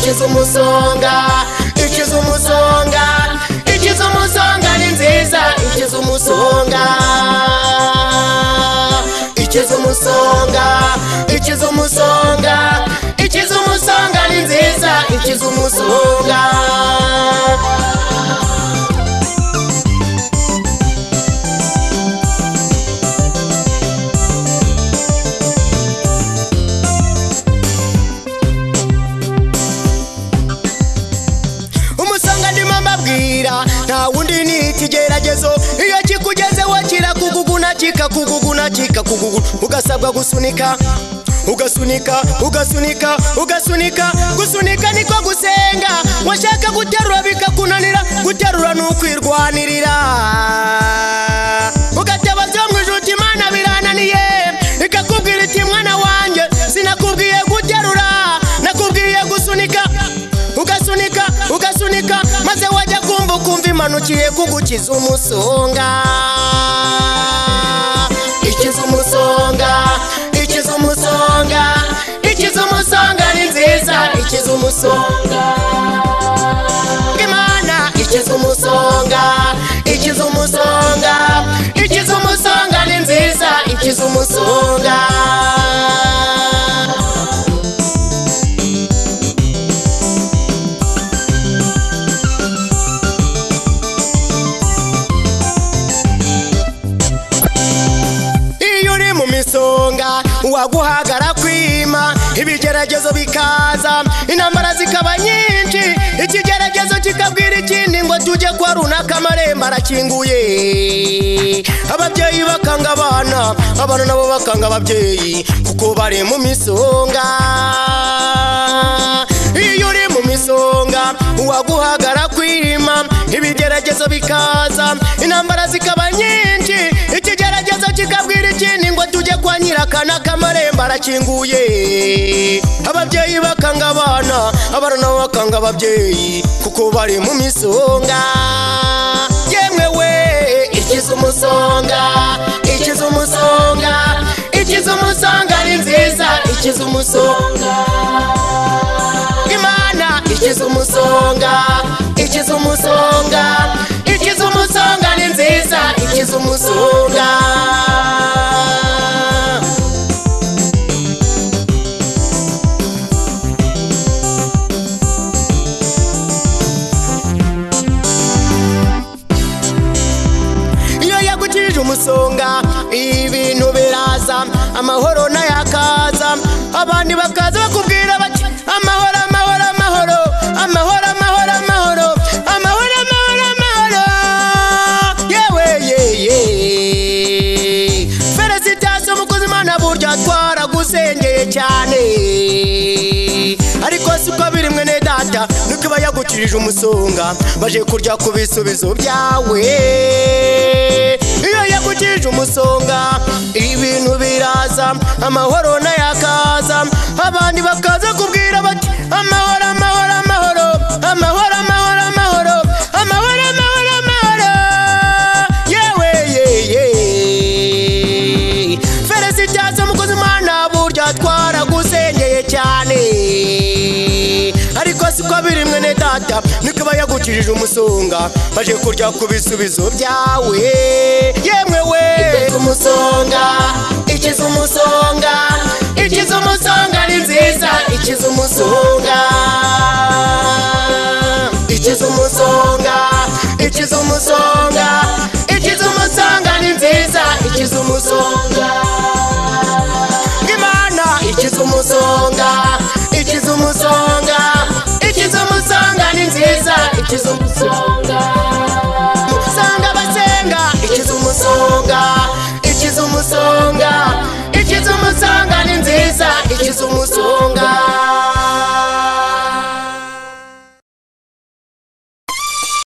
Ikiza umusonga, ikiza umusonga, ikiza umusonga ni nziza, ikiza umusonga, ikiza umusonga, ikiza umusonga, ikiza umusonga ni nziza, ikiza umusonga. Nta wundi ni ikigeragezo, iyo kikugezeho kirakuguguna, kikakuguguna, kikakuguguna, ugasabwa gusunika, ugasunika, ugasunika, ugasunika. Gusunika niko gusenga, washaka guterura bikakunanira, guterura ni ukwirwanirira. Ugatabaza mu ijuru uti Imana birananiye, ikakubwira iti mwana wanjye sinakubwiye guterura, nakubwiye gusunika. Ugasunika, ugasunika, maze wajya kumva ukumva imanukiye kugukiza umusonga. Ikiza umusonga, ikiza umusonga, ikiza umusonga ni nziza, ikiza umusonga. Imana ikiza umusonga, ikiza umusonga, ikiza umusonga ni nziza, ikiza umusonga. Waguhagara kwima, ibigeragezo bikaza, intambara zikaba nyinshi, ikigeragezo kikabwira ikindi ngo tujye kwa runaka amarembo arakinguye. Ababyeyi bakanga abana, abana nabo bakanga ababyeyi, kuko bari mu misonga. Iyo uri mu misonga, uwaguhagara kwima, ibigeragezo bikaza, intambara zikaba nyinshi, ikigeragezo kikabwira ikindi ngo tujye kwa nyirakana amarembo arakinguye. Ababyeyi bakanga abana, abana nabo bakanga ababyeyi, kuko bari mu misonga. Yemwe we, ikiza umusonga, ikiza umusonga, ikiza umusonga ni nziza, ikiza umusonga. Imana ikiza umusonga, ikiza umusonga, ikiza umusonga ni nziza, ikiza umusonga. Iyo yagukije umusonga, ibintu biraza, amahoro nayakaza, abandi bakaza bakubwira bati amahoro, amahoro, amahoro, amahoro, amahoro, amahoro, amahoro, amahoro, amahoro. Yewe yeye, Felicitas umukozi Imana burya twaragusengeye cyane, ariko siko biri mwene data, nuko iba yagukirije umusonga, baje kurya ku bisubizo byawe. Iyo yagukirije umusonga, ibintu biraza, amahoro nayakaza, abandi bakaza kubwira bati amahoro, amahoro, amahoro, amahoro, amahoro, amahoro, amahoro, amahoro, amahoro. Yewe yeye, Felicitas umukozi Imana burya twaragusengeye cyane, ariko siko biri mwene data, nuko iba yagukirije umusonga, baje kurya ku bisubizo byawe. Yemwe we, ikiza umusonga, ikiza umusonga, ikiza umusonga ni nziza, ikiza umusonga, ikiza umusonga, ikiza umusonga, ikiza umusonga ni nziza, ikiza umusonga. Imana ikiza umusonga, ikiza umusonga, ikiza umusonga ni nziza, ikiza umusonga. Sanga basenga, ikiza umusonga, ikiza umusonga, ikiza umusonga ni nziza, ikiza umusonga.